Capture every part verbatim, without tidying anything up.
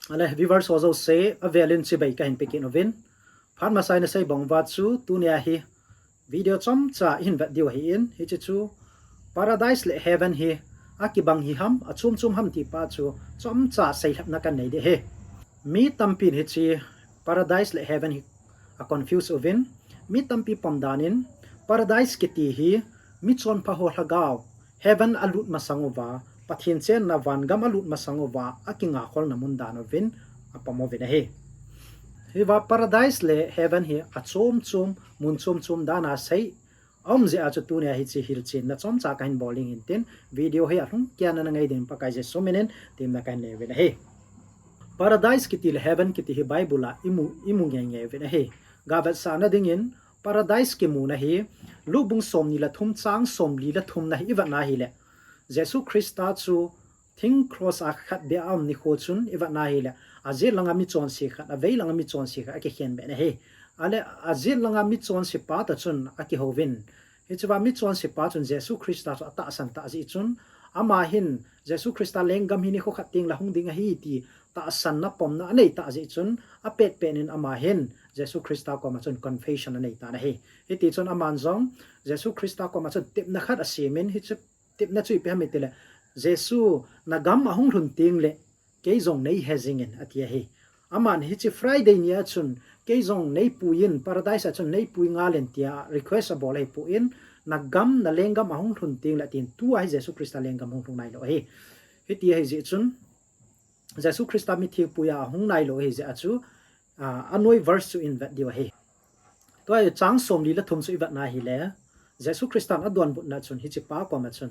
Ale viewers ho jouse, avelin chibai kahin pekit uvin. Phat masa in asei bang uva chu, tunia hi video chomcha ihin vet diu ahin, hiche chu Paradise le Heaven hi akibang hi ham, achom chom ham ti pa chu chomcha seilhepna kanei ding ahi. Mi tampin hiche Paradise le Heaven hi aconfuse uvin, mi tampi pom danin Paradise kiti hi michonpha ho lhagao Heaven alut masang uva, Pathen chenna vangam alut masang uva, akingah kholna mun dan uvin apom uvin ahi. Hiva Paradise le Heaven hi achom chom, mun chom chom dana sei aum jeh a chu tunia hiche hilchenna chomcha kahin bol ding ahin tin, video hi alhung keiya nangai dingin Pakai Jesu minin temna kahin nei uvin ahi. Paradise kiti le Heaven kiti hi Bible a imu, imu ngei ngei uvin ahi. Gavetsahna dingin Paradise kimuna hi Luke bung somni le thum chang somli le thumna hi ivetna hile, Jesu Christa chu thing cross a khatbeh a aum nikho chun ivetna hile, ajet langa michonse khat, avei langa michonse khat akikhenbeh in ahi. Ale ajet langa michonse pa toh chun akihouvin, hichea michonse pa chun Jesu Christa chu atahsan tah jeh chun, ama hin Jesu Christa lenggam hi nikho khat tengle hung ding ahi ti tahsanna pomna anei tah jeh chun, apetpet in ama hin Jesu Christa koma chun confession anei tan ahi. Hiti chun aman jong Jesu Christa koma chun tepna khat asemin, hiche tepna chu ipi ham itile, Jesu, nagam ahung lhun tengle kei jong neihe jingin ati ahi. Aman hiche Friday nia chun kei jong neipuiyin, Paradise a chun neipui ngalin tia request abol ahipoi, nagam, nalenggam ahung lhun tengle tin, tua hi Jesu Christa lenggam hung lhung nailou ahi. Hiti ahijeh chun Jesu Christa mithengpuiya ahung nailou ahijeh a chu, anoi verse chu ihin vet diu ahi. Tua hi chang somli le thum chu ivetna hile, Jesu Christan adonbutna chun hichepa koma chun,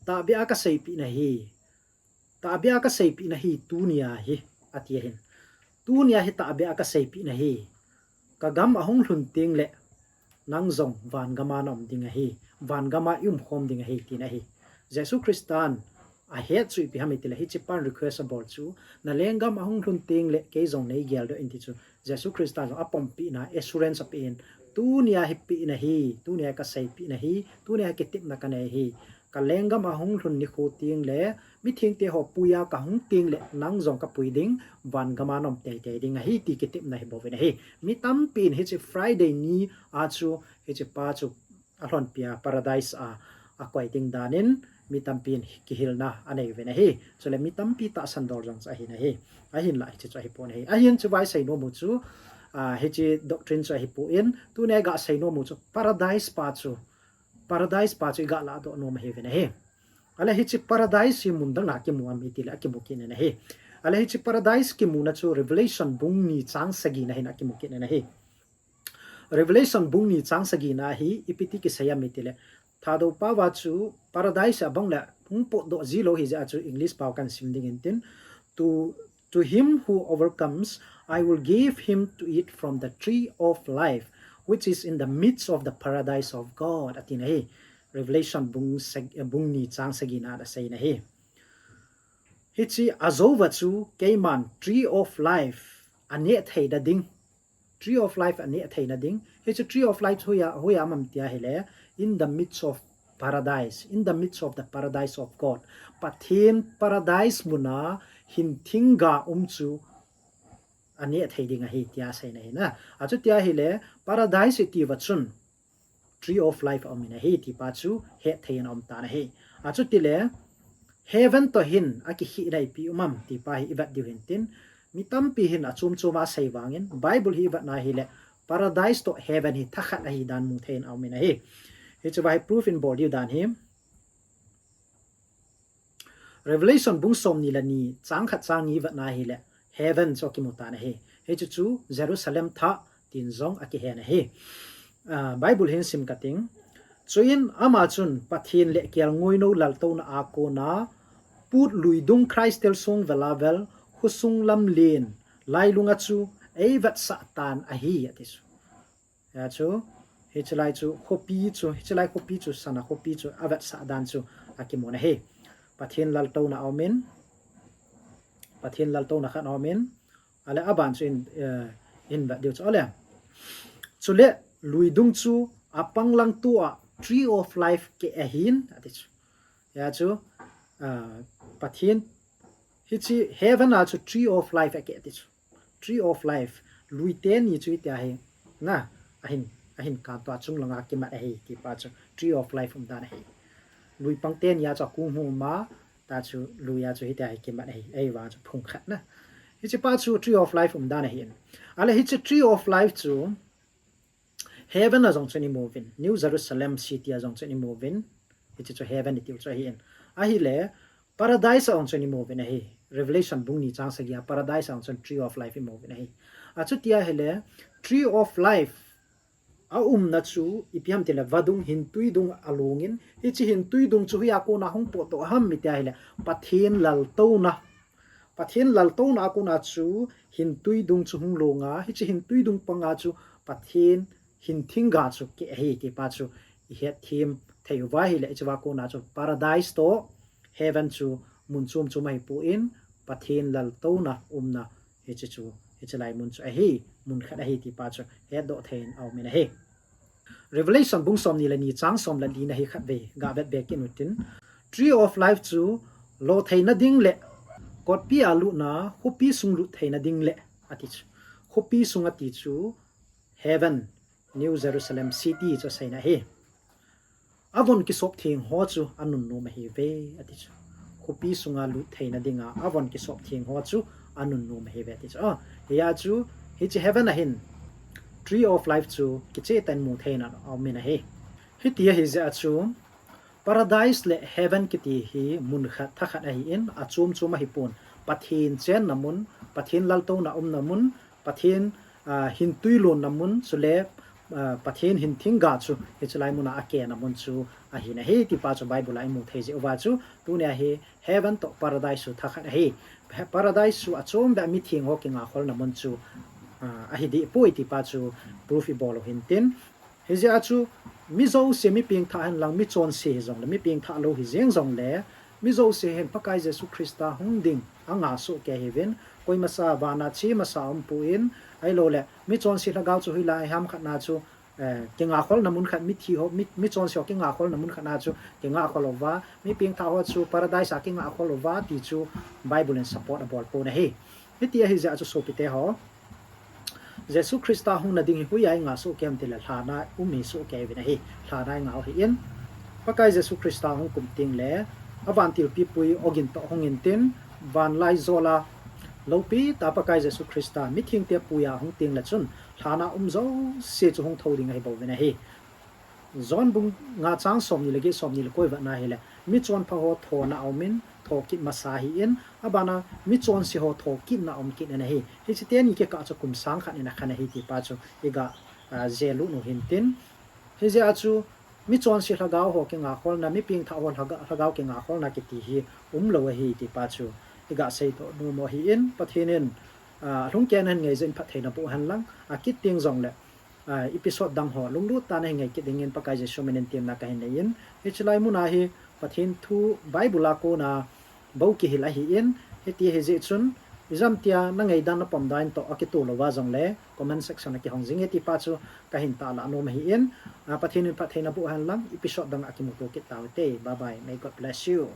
tahbeh a kaseipeh nahi, tahbeh a kaseipeh nahi tunia hi, ati ahin. Tunia hi tahbeh a kaseipeh nahi, kagam ahung lhun tengle nang jong vangama naum ding ahi, vangama iumkhom ding ahi, tina ahi. Jesu Christan ahet chu ipi ham itile, hichepan request abol chu, nalenggam ahung lhun tengle kei jong neigel doh in ti chu Jesu Christa jong apompehna, assurance apen, tunia hi peh nahi, tunia kaseipeh nahi, tunia hi kitepna kanei ahi. Kalenggam ahung lhun nikho tengle, mithengte ho puiya kahung tengle nang jong kapui ding, vangama naum teitei ding ahi ti kitepna hibouvin ahi. Mi tampin hiche Friday nia chu hichepa chu alhonpia Paradise a akoi ding danin mi tampin kihilna anei uvin ahi. Chule mi tampi tahsan dol jong chu ahin ahi. Ahinla hiche chu ahipon ahi. Ahin chuvai seinom u chu, hiche doctrine chu ahipon, tunia iga seinom u chu Paradise pa chu, Paradise pa chu iga lahdoh nom ahiuvin ahi. Ale hiche Paradise hi mun dang a kimu am itile akimu kit in ahi. Ale hiche Paradise kimuna chu Revelation bung ni chang sagina hin akimu kit in ahi. Revelation bung ni chang sagina hi ipi ti kisei am itile, Thadou paova chu Paradise abang le hung potdoh jilou ahijeh a chu English pao kahin sim ding ahin tin, to, to him who overcomes, I will give him to eat from the tree of life, which is in the midst of the paradise of God, atin ahi. Revelation bung ni chang sagina a asei in ahi. Hiche ajouva chu keiman tree of life aneh theina ding, tree of life aneh theina ding. Hiche tree of life chu hoiya, hoiya um am tia hile, in the midst of paradise, in the midst of the paradise of God. Pathen Paradise muna hin thingga um chu aneh thei ding ahi tia aseina ahi na. Achuti ahile Paradise itiuva chun tree of life aumin ahi tipa chu hetthei in aumtan ahi. Achutile heaven toh hin akikhehna ipi um am tipa hi ivet diu ahin tin, mi tampi hin achom choma asei vangin Bible hi ivetna hile Paradise toh heaven hi thakhat ahidan muthei in aumin ahi. Hicheva hi proof in bol diu dan hi Revelation bung somni le ni chang khat chang ni ivetna hile heaven chu akimutan ahi. Hiche chu Jerusalem thah tin jong akihen ahi. Bible hin sim kating. Chuin ama chun Pathen le kelngoinou laltouna a kona put luidung Christel song vela vel khosung lamlen lailunga chu eivetsah tan ahi ati chu. Hichu, hichelai chu khopi chu, hichelai khopi chu sana khopi chu avetsah dan chu akimun ahi. Pathen laltouna aumin, Pathen laltouna khat aumin, ale aban chu in, in vet diu chu ale. Chule luidung chu apang langtoa tree of life keh ahin ati chu. Hichu Pathen Hiche heaven a chu tree of life akeh ti chu. Tree of life. Lui teni chu hitia hi. Na, ahin, ahin kanto a chunglanga kimat ahi ti pa chu. Tree of life umdan ahi. Lui pang teni a chu akung hung um a, ta chu lui a chu hitia hi kimat ahi. Ahivang chu phung khat na. Hiche pa chu tree of life umdan ahi in. Ale hiche tree of life chu heaven a jong chun imu uvin, New Jerusalem city a jong chun imu uvin, hiche chu heaven itiu chu ahi in. Ahile, paradise a jong chun imu uvin ahi. Revelation bung ni chang sagi a paradise a jong chun tree of life imu uvin ahi. Achuti ahile, tree of life aumna chu ipi ham tile vadung hintui dung alungin, hiche hintui dung chu hoiya kona hung potdoh ham iti ahile, Pathen laltouna Pathen laltouna a kona chu hintui dung chu hung longa, hiche hintui dung panga chu Pathen hinthing ga chu keh ahi ti pa chu ihet them thei uva ahile, hichea kona chu paradise toh heaven chu mun chom chom ahipon, Pathen laltouna umna hiche chu, hiche lai mun chu ahi, mun khat ahi ti pa chu hetdoh thei in aumin ahi. Revelation bung somni le ni chang som le li na hi khatvei ga vet be kit utin. Tree of life chu lo theina ding le kotpi a lutna, khopi sung lut theina ding le ati chu. Khopi sung ati chu heaven, New Jerusalem city chu aseina ahi. Avon kisop theng ho chu anunnom ahiuve ati chu. Khopi sunga lut theina dinga avon kisop theng ho chu anunnom ahiuve ati chu. Ah, hia chu hiche heaven a hin tree of life chu kicheh tah in mu thei in aumin ahi. Hiti ahi jeh a chu paradise le heaven kiti hi mun khat thakhat ahin, achom chom ahipon, Pathen chenna mun, Pathen laltouna umna mun, Pathen, ah, hintui lonna mun, chule, ah, Pathen hinthing ga chu hiche lai muna akehna mun chu ahin ahi ti pa chu Bible a imu thei jeh uva chu, tunia hi heaven toh paradise chu thakhat ahi. He-, paradise chu achom beh a mitheng ho kingah kholna mun chu, ah, ahi deh poi ti pa chu proof ibol u hintin. Hijeh a chu mi jouse mi pengthah henlang, mi chonse hijongle, mi pengthah lou hijeng jongle, mi jouse hin Pakai Jesu Christa hung ding angah soh kei ahiuvin, koima sa vana che masa aumpon, ahilouleh mi chonse lhagao chu hoilai ham khatna chu, eh, kingah kholna mun khat, mithi ho, mi, mi chonse ho kingah kholna mun khatna chu kingah khol uva, mi pengthah ho chu paradise a kingah khol uva ti chu Bible in support abol pon ahi. Hiti ahi jeh a chu sopite ho, Jesu Christa hungna ding hi hoiya ingah soh kei em tile lhana um hi soh kei uvin ahi, lhana ingah u ahin. Pakai Jesu Christa hung kum tengle, avantil pipui ogin toh hung intin, vanlaijol a loupi tah Pakai Jesu Christa mithengte puiya hung tengle chun, lhana um jouse chu hung thou ding ahi bouvin ahi. John bung nga chang somni le get, somni le ko ivet na hile, michonpha ho thona aumin, tho kit masa ahin, abana michonse ho tho kitna aum kit in ahi. Hiche teni kikah chu kum sang khat in akhen ahi ti pa chu iga, ah, jel lut u hintin. Hijeh a chu michonse lhagao ho kingah kholna, mi pengthah ho lhaga-, lhagao kingah kholna kiti hi umlou ahi ti pa chu iga seidoh nom u ahin, Pathen in, ah, alhungkehna hin ngaiyin phattheina boh henlang, akit teng jongle, ah, episode dang ho lunglut tah a nahin ngai kit dingin Pakai Jesu minin temna kahin neiyin, hiche lai muna hi Pathen thu Bible a kona bou kihil ahin, hiti ahi jeh chun, ijemtia nangaidan napom dan toh akitoh louva jongle comment section a kihong jing e ti pa chu kahin tahlah nom ahin, ah, Pathen in phattheina boh henlang, episode dang a kimuto kit taute. Bye bye. May God bless you.